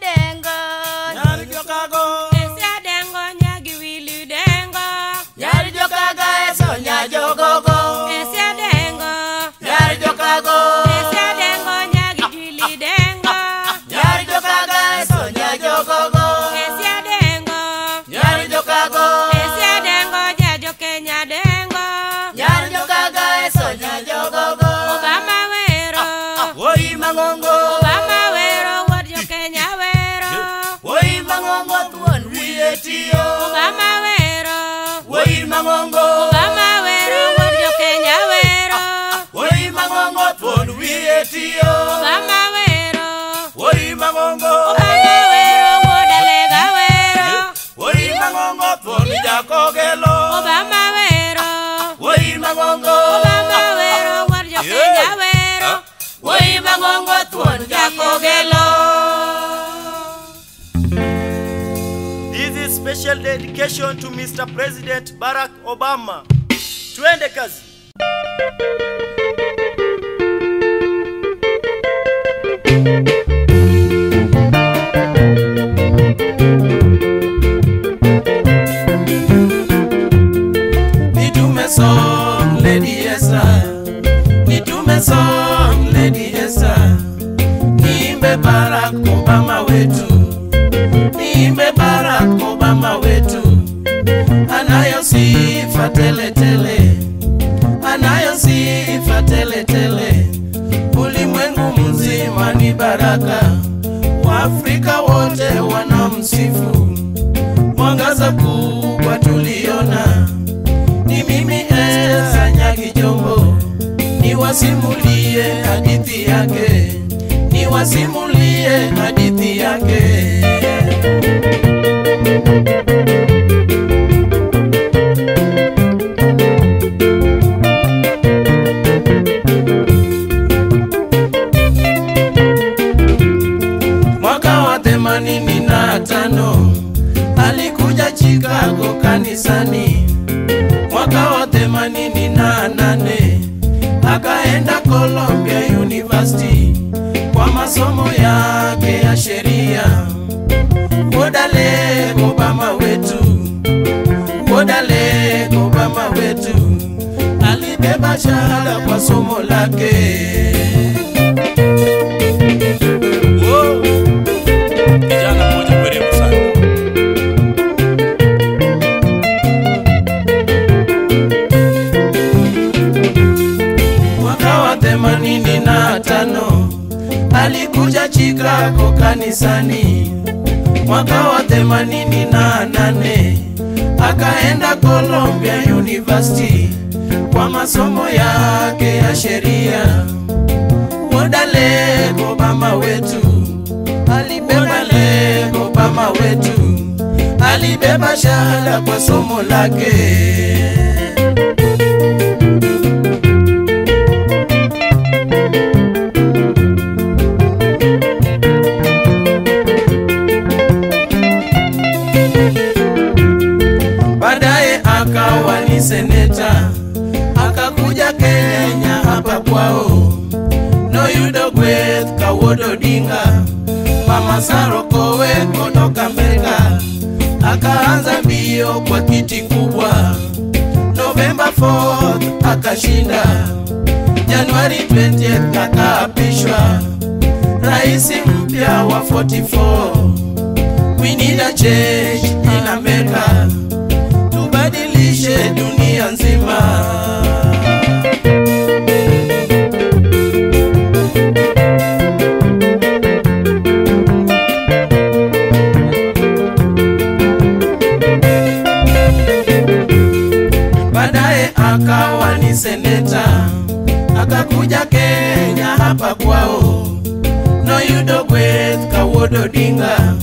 Dengo, Nyari Jokago, Esia Dengo Nyagi Wili Dengo, Nyari Jokaga Eso Nyajogogo, Esia Dengo, Nyari Jokago, Esia Dengo Nyagi Wili Dengo, Nyari Jokaga Eso Nyajogogo, Esia Dengo, Nyari Jokago, Esia Dengo Nyajo Kenya Dengo, Nyari Jokaga Eso Nyajogogo, Obama wero, Woi Mangongo, Obama wero wuod jo Kenya wero, Woi Mangongo thuon wiye tiyo, Obama wero, Woi Mangongo, Obama wero wuod jo Kenya wero, Woi Mangongo thuon wiye tiyo, Obama wero, Woi Mangongo, Obama wero wuod Alega wero, Woi Mangongo thuon Jakogelo, Obama wero, Woi Mangongo, Obama wero wuod jo Kenya wero, Woi Mangongo thuon Jakogelo. This is special dedication to Mr. President Barack Obama. Twende kazi. Nitume song Lady Esther, nitume song Lady Esther, niimbe Barack Obama wetu, niimbe Barack Obama wetu, anayo sifa tele tele, anayo sifa tele tele, ulimwengu mzima ni baraka, Waafrika wote wanamsifu, mwangaza kubwa tuliona. Ni mimi Esther Nyagi Jombo, niwasimulie hadithi yake, niwasimulie hadithi yake. Mwaka wa 85 alikuja Chicago kanisani. Mwaka wa 88 akaenda Columbia University kwa masomo yake ya sheria. Wodale Obama wetu, Wodale Obama wetu, alibeba shahada kwa somo lake. Wow. Kijana mmoja mwerevu sana. Mwaka wa 85 alikuja Chicago kanisani. Mwaka wa 88 akaenda Columbia University kwa masomo yake ya sheria. Wodale Obama wetu, alibeba Obama wetu, alibeba shahada kwa somo lake. Baadaye akawa ni seneta, akakuja Kenya hapa kwao. Noyudo gweth kawuod Odinga, Mama Saro Kowe kutoka Amerika, akaanza mbio kwa kiti kubwa. November 4th akashinda, January 20th akaapishwa rais mpya wa 44. We need a change in America, tubadilishe dunia nzima. Baadaye akawa ni seneta, akakuja Kenya hapa kwao. Noyudo gweth kawuod Odinga,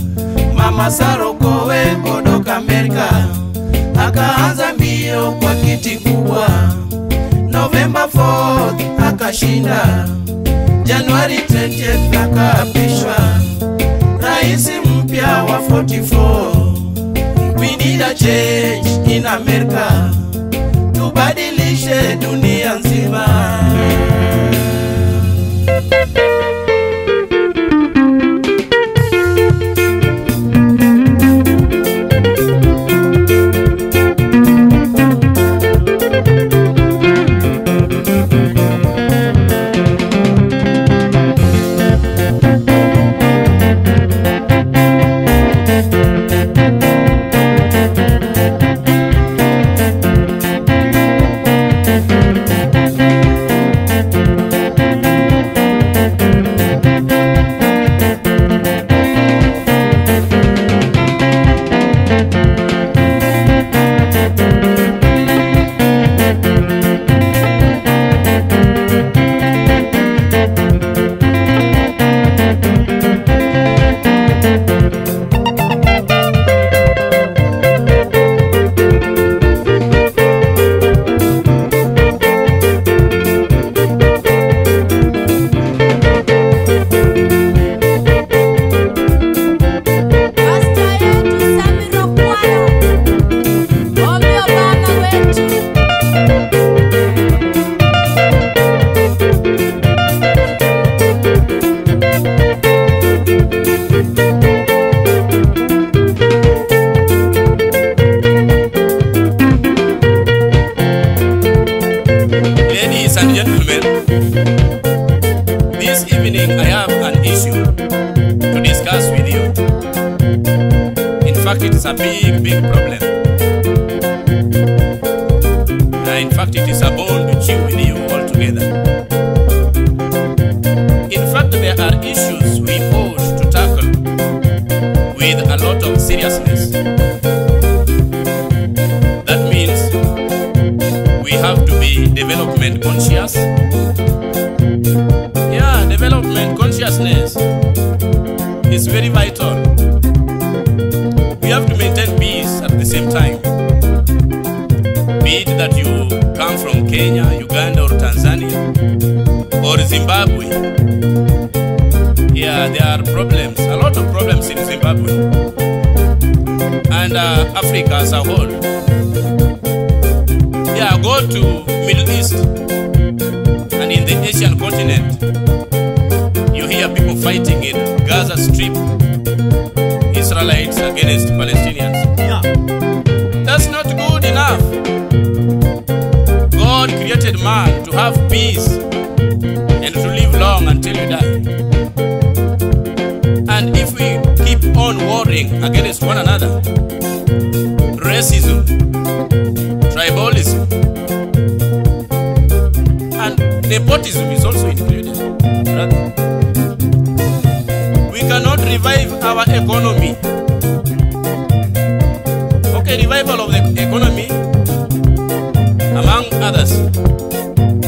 Mama Saro Kowe kutoka Amerika, akaanza mbio kwa kiti kubwa. November 4th akashinda, January 20th akaapishwa rais mpya wa 44. We need a change in America, tubadilishe dunia nzima. and gentlemen, this evening I have an issue to discuss with you. In fact, it is a big, big problem. In fact, it is a bone to chew with you all together. In fact, there are issues we ought to tackle with a lot of seriousness. That means we have to be development conscious. Yeah, development consciousness is very vital. We have to maintain peace at the same time. Be it that you come from Kenya, Uganda, or Tanzania, or Zimbabwe. Yeah, there are problems, a lot of problems in Zimbabwe and Africa as a whole. Yeah, go to Middle East and in the Asian continent, you hear people fighting in Gaza Strip, Israelites against Palestinians. Yeah. That's not good enough. God created man to have peace and to live long until you die. And if we keep on warring against one another, racism, tribalism, and nepotism is also included, brother. We cannot revive our economy. Okay, revival of the economy, among others,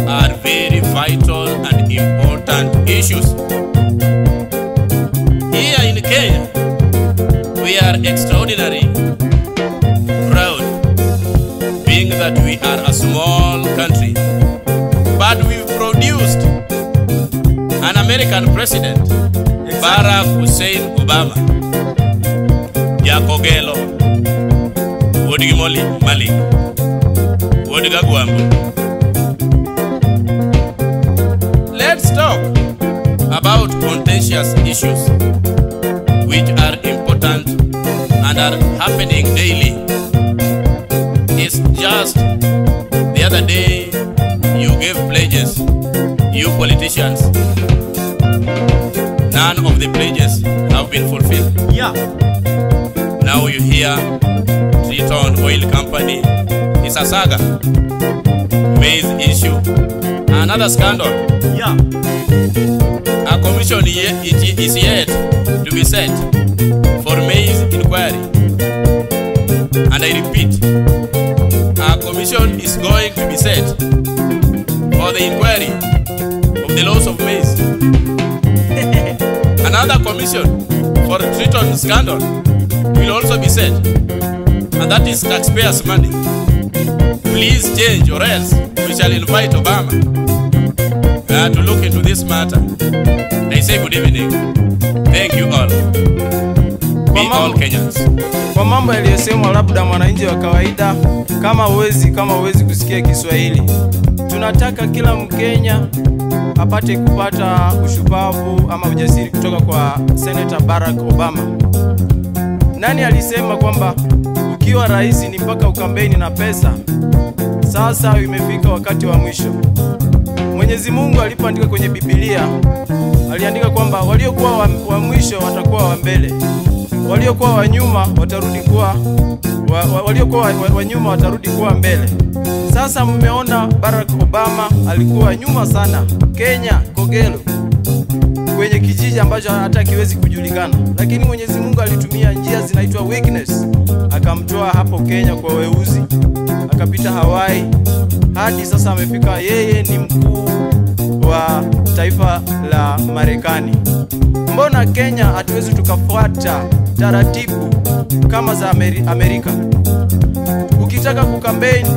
are very vital and important issues. Here in Kenya, we are extraordinarily proud, being that we are a small country, but we've produced an American president, Exactly. Barack Hussein Obama. Jakogelo, Wodigimoli Mali, Wodigagwambo. Let's talk about contentious issues which are important and are happening daily. It's just the other day you gave pledges, you politicians. None of the pledges have been fulfilled. Yeah. Now you hear Triton Oil Company is a saga. Maize issue, another scandal. Yeah. A commission is yet to be set for maize inquiry. And I repeat, a commission is going to be set for the inquiry of the loss of maize. Another commission for the Triton scandal will also be set, and that is taxpayers' money. Please change, or else we shall invite Obama to look into this matter. I say good evening. Thank you all. Be all Kenyans. Kwa mambo yaliyosemwa, labda mwananchi wa kawaida kama huwezi kusikia Kiswahili, tunataka kila Mkenya apate kupata ushupavu ama ujasiri kutoka kwa Senator Barack Obama. Nani alisema kwamba ukiwa rais ni mpaka ukampeni na pesa? Sasa imefika wakati wa mwisho. Mwenyezi Mungu alipoandika kwenye Biblia, aliandika kwamba waliokuwa wa mwisho watakuwa wa mbele, waliokuwa wa nyuma watarudi kuwa waliokuwa wa nyuma watarudi kuwa mbele. Sasa mmeona Barack Obama alikuwa nyuma sana Kenya, Kogelo, kwenye kijiji ambacho hata kiwezi kujulikana, lakini Mwenyezi Mungu alitumia njia zinaitwa weakness, akamtoa hapo Kenya kwa weuzi, akapita Hawaii hadi sasa amefika, yeye ni mkuu wa taifa la Marekani. Mbona Kenya hatuwezi tukafuata taratibu kama za Amerika? Ukitaka kukampeni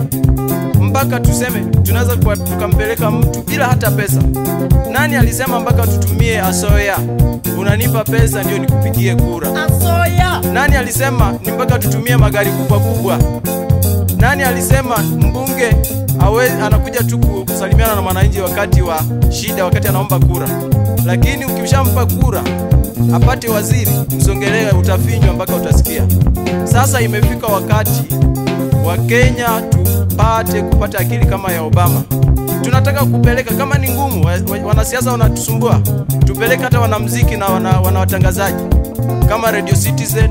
mpaka tuseme tunaweza tukampeleka mtu bila hata pesa. Nani alisema mpaka tutumie asoya? Unanipa pesa ndio nikupigie kura. Asoya. Nani alisema ni mpaka tutumie magari kubwa kubwa? Nani alisema mbunge anakuja tu kusalimiana na mwananchi wakati wa shida, wakati anaomba kura? Lakini ukishampa kura apate waziri, msongelee, utafinywa mpaka utasikia. Sasa imefika wakati wa Kenya tupate kupata akili kama ya Obama. Tunataka Tunataka kupeleka, kama ni ngumu, wanasiasa wanatusumbua, tupeleke hata wanamuziki na wana watangazaji kama Radio Citizen.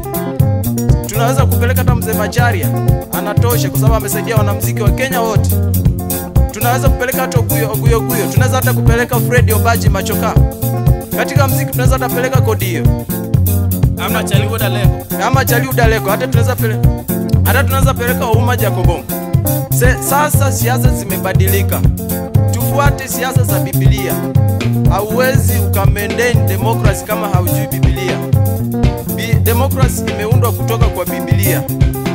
Tunaweza kupeleka hata Mzee Macharia, anatosha kwa sababu amesaidia wanamuziki wa Kenya wote. Tunaweza kupeleka hata Oguyo Oguyo Oguyo, tunaweza hata kupeleka Fred Obachi Machoka. Katika muziki tunaweza hata peleka Kodio ama Chaliuda Daleko, ama Chaliuda Daleko, hata tunaweza peleka, hata tunaweza peleka Ouma Jacobongo. Sasa siasa zimebadilika. Tufuate siasa za Biblia. Hauwezi ukamaintain democracy kama haujui Biblia. Democracy imeundwa kutoka kwa Biblia.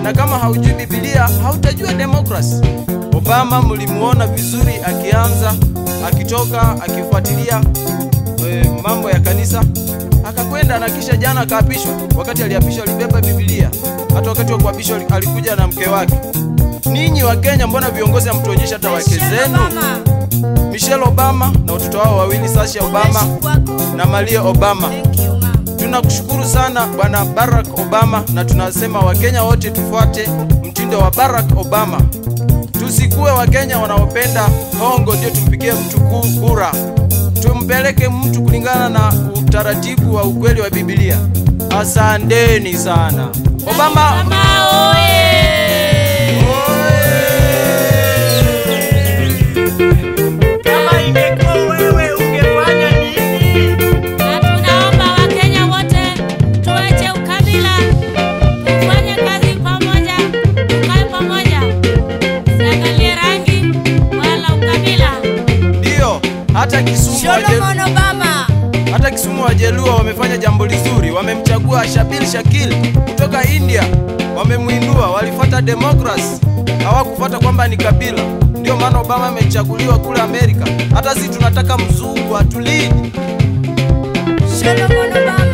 Na kama haujui Biblia, hautajua democracy. Obama mlimuona vizuri akianza, akitoka, akifuatilia mambo ya kanisa, akakwenda na kisha jana akaapishwa. Wakati aliapishwa alibeba Biblia. Hata wakati wa kuapishwa alikuja na mke wake. Ninyi wa Kenya, mbona viongozi hamtuonyesha hata wake zenu? Michelle Obama na watoto wao wawili, Sasha Obama na Malia Obama. Tunakushukuru sana Bwana Barack Obama, na tunasema Wakenya wote tufuate mtindo wa Barack Obama. Tusikuwe Wakenya wanaopenda hongo ndio tumpigie mtu kura. Tumpeleke mtu kulingana na utaratibu wa ukweli wa Biblia. Asanteni sana. Obama, Obama oye! Kama ingekuwa wewe ungefanya nini? Na tunaomba Wakenya wote tuache ukabila, tufanye kazi pamoja, tukae pamoja, tusiangalie rangi wala ukabila. Ndio, hata Kisumu Solomon Obama. Hata Kisumu Wajaluo wamefanya jambo lizuri, wamemchagua Shabil Shakil kutoka India, wamemuinua, walifuata democracy, hawakufuata kwamba ni kabila. Ndio maana Obama amechaguliwa kule Amerika. Hata sisi tunataka mzungu atulidi. Solomon Obama.